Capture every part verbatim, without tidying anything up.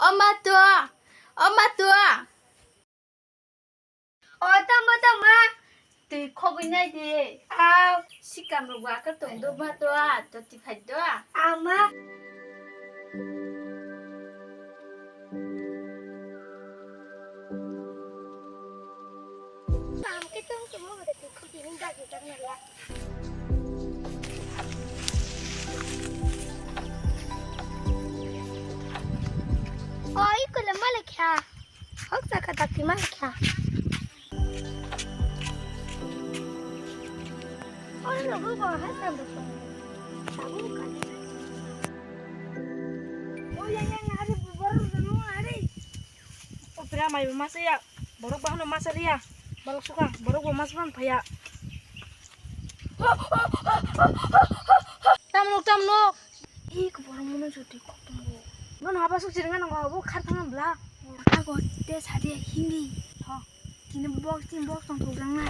O ma tua, o ma tua. O tamo tamo, twi khogwi nai di. Au, sikam rok ba khe tong do ma tua, to ti phai do. Ama. Tam ke tong tong mo de ko ki ni da ki tang na la. Oi ko le ma le kha. Hok sa ka dak ki ma le kha. Oi lo go go ha sam do. Oi ya ya na de bu bor do no are. O pira mai ma se ya. Borok bahano masa liya. Borok suka, borok bo mas ban phaya. Tamnok, tamnok. Ih, borok mono jodi kok tongo. Nono haba suk jiringa nango, abo khar thang bla. Ago te sadi hini. Ho. Tini box, tini box tong thok jang na.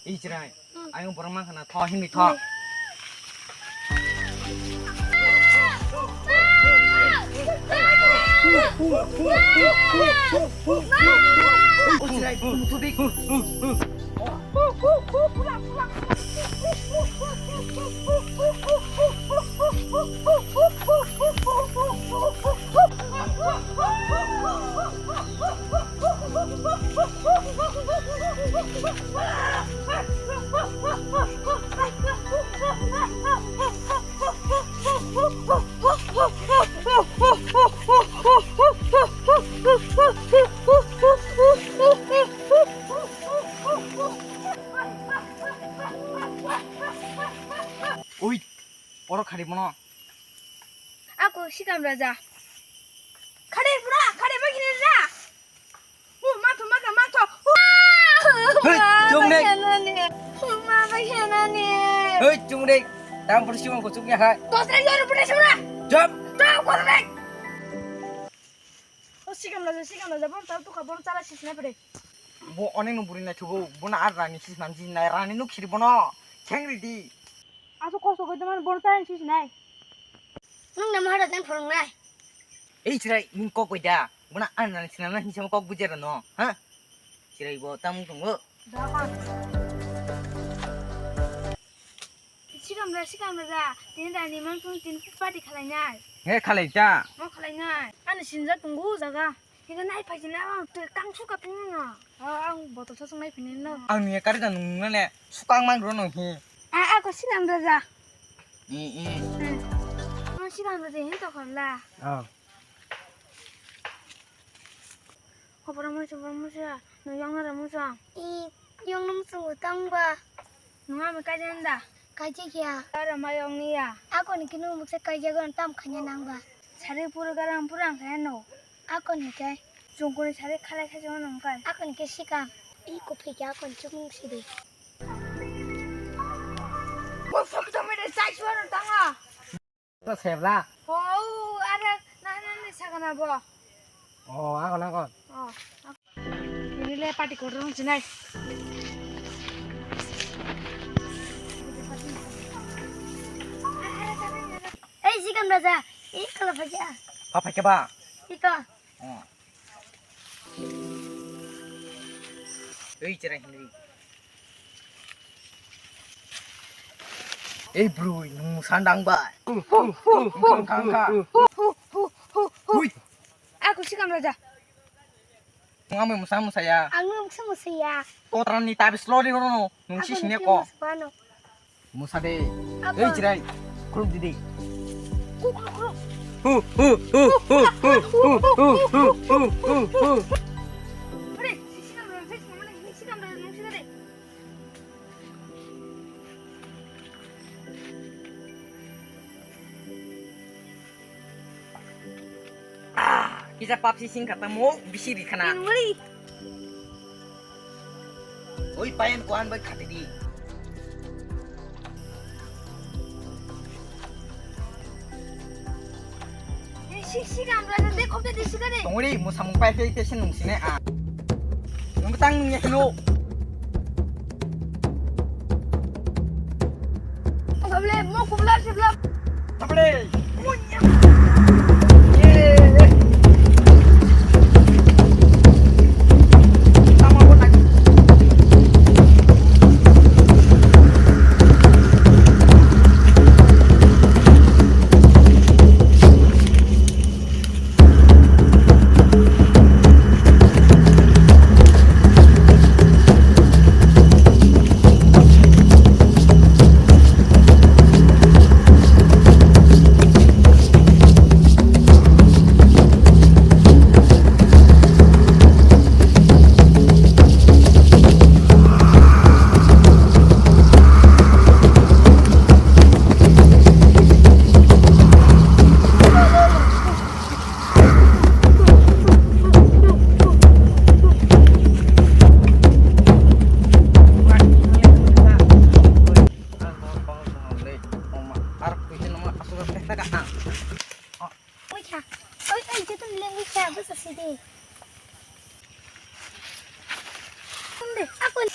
Ijrai. Ayung borok mang khana tho himni tho. Ui, oro khari bono. Ako sikam raja. Khare pura, khare bagini ra. Hu, matho, matho, matho. Hu. Hei, chungnai. Hu, ma bagini. Hei, chungnai. Tang pura siwang ko chukya hai. Tosre jor pura sura. Jom. Tang pura. O sikam raja, sikam raja, bon tal tuka, bon chala sisna pare. Bo onek no buri naithugo, bono ar rani sisnam jinai, rani no khiri bono. Kheng ridi. Aso kosto koi teman bon chala sisnai. Nung nam hada ten phorong nai. Ei chirai, ning kok koi da. Bono ar rani sinam na hinsam kok bujera no, ha? Chirai bo tamung tongo. Sikam da, sikam da, da. Tini da ni man phone tini party khalai nai. He khalai ta. Mo khalai nai. Ani sinja tungu jaga. Hingke nai phai jina ang tui kang suka phini no. Oh, ang botol sosong nai phini no. Ang ni kari da nung ne sukang man ro no hi. A, a ko sikam da da. I, i. Mo sikam da de hin to khorla. Oh. Hopora muchung, hopora muchung, no yong nara muchung. I yong nung muchung utang ba. Nung ami kaijanda. Kaijak ya. Ara ma yong ni ya. Ako ni kinu mukse kaijago tam khanya nang ba. Sari pura garam pura ang khaya no. Ako ni kai. Chungkuni sari khalai khaja nung kai. Ako ni ke sikam. I kopi ke ako ni chukung sidi. Bo fuck to me de sai suara tanga. To sebla. Oh, are na na ni sagana bo. Oh, ako na kon. Oh. Ini le party kotor nung sinai. Ei, sikam raja. Ih, kala paja. Apa ke ba? Ika. Oh. Ei, chirai Henry. Ei, bro, nung sandang ba. Kang kang ka. Hui. Aku sikam raja. Ngamai musa musa ya. Ang musa musa ya. Kotoran ni tabi slori rono. Nung si sine ko. Musa de. Ei, chirai. Khuluk di de. Khuluk, khuluk, khuluk. Hu, hu, hu. Ore, sisi kam, sisi kam, sisi kam, sisi kam. Kisa papsi sing kata mo bisi ri khana. Oi payan kuan bai khati di. Sik sik ang rasa dek kau tadi suka deh. Tongori mo samung pai pai pai sen nung sine a. Nung tang nung ya kilo. Kau boleh mau kubla sebla. Apa deh? Wikha. Oi, oi, joto ni lengwi kha, bwsa sidi. Tonde, akon.